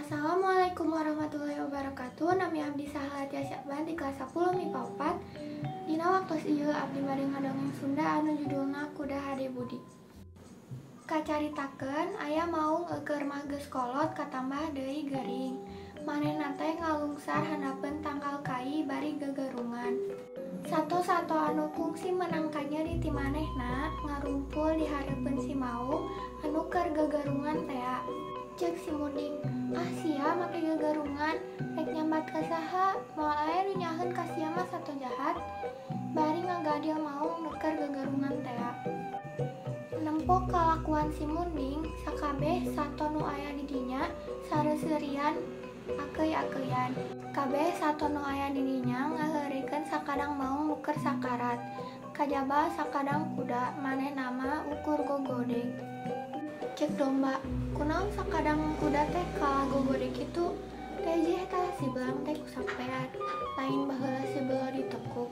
Assalamualaikum warahmatullahi wabarakatuh. Nami abdi Sahla Tia Syakban di kelas 10 MIPA 4. Dina waktos ieu abdi bade ngadongeng Sunda anu judulna Kuda Hade Budi. Kacaritakeun aya maung eueur mah geus kolot katambah deui gering. Manehna teh ngalungsar handapeun tangkal kai bari gagarungan. Sato-sato anu kungsi menang kanyeri ti manehna ngarumpul di hareupeun si maung anu keur gagarungan tea. Ceuk si munding, ah sia make gagarungan, rek nyambat ka saha, moal aya nu nyaheun ka sia mah sato jahat. Bari ngagadil maung nu keur gagarungan tea. Nempo kalakuan si munding, sakabeh sato nu aya di dinya sareuseurian akeuy-akeuyan. Kabeh sato nu aya di dinya ngaheureuikeun sakadang maung nu keur sakarat, kajaba sakadang kuda, manehna mah ukur gogodeg. Cek domba, kunaon sakadang kuda teh kalah gogodeg kitu? Teh tah si belang teh ku sampean, lain baheula si belo ditekuk.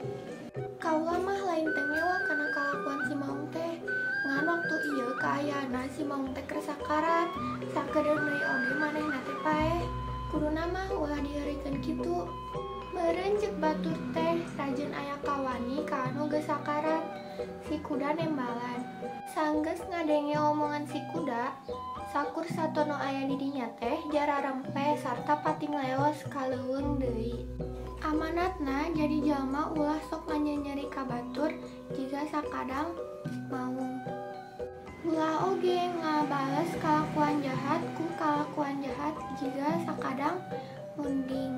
Kaula mah lain teu ngewa kana kalakuan si maung teh. Ngan waktu ieu kaayaanna si maung teh keur sakarat, sakedeung deui oge manehna teh paeh. Kuduna mah ulah diheureuykeun kitu. Meureun ceuk batur teh rajeun aya kawani ka anu geus sakarat. Si kuda nembalan. Sanggeus ngadenge omongan si kuda, sakur sato nu aya di dinya teh jararempe sarta pating leos ka leuweung deui. Amanatna jadi jalma ulah sok nganyenyeri ka batur jiga sakadang maung. Ulah oge ngabales kalakuan jahat ku kalakuan jahat jiga sakadang munding.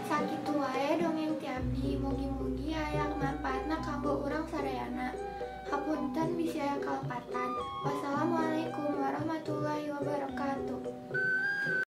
Sakitu wae dongeng ti abdi, mugi-mugi aya manfaatna kanggo urang sadayana. Hapunten bisi aya kalepatan. Wassalamualaikum.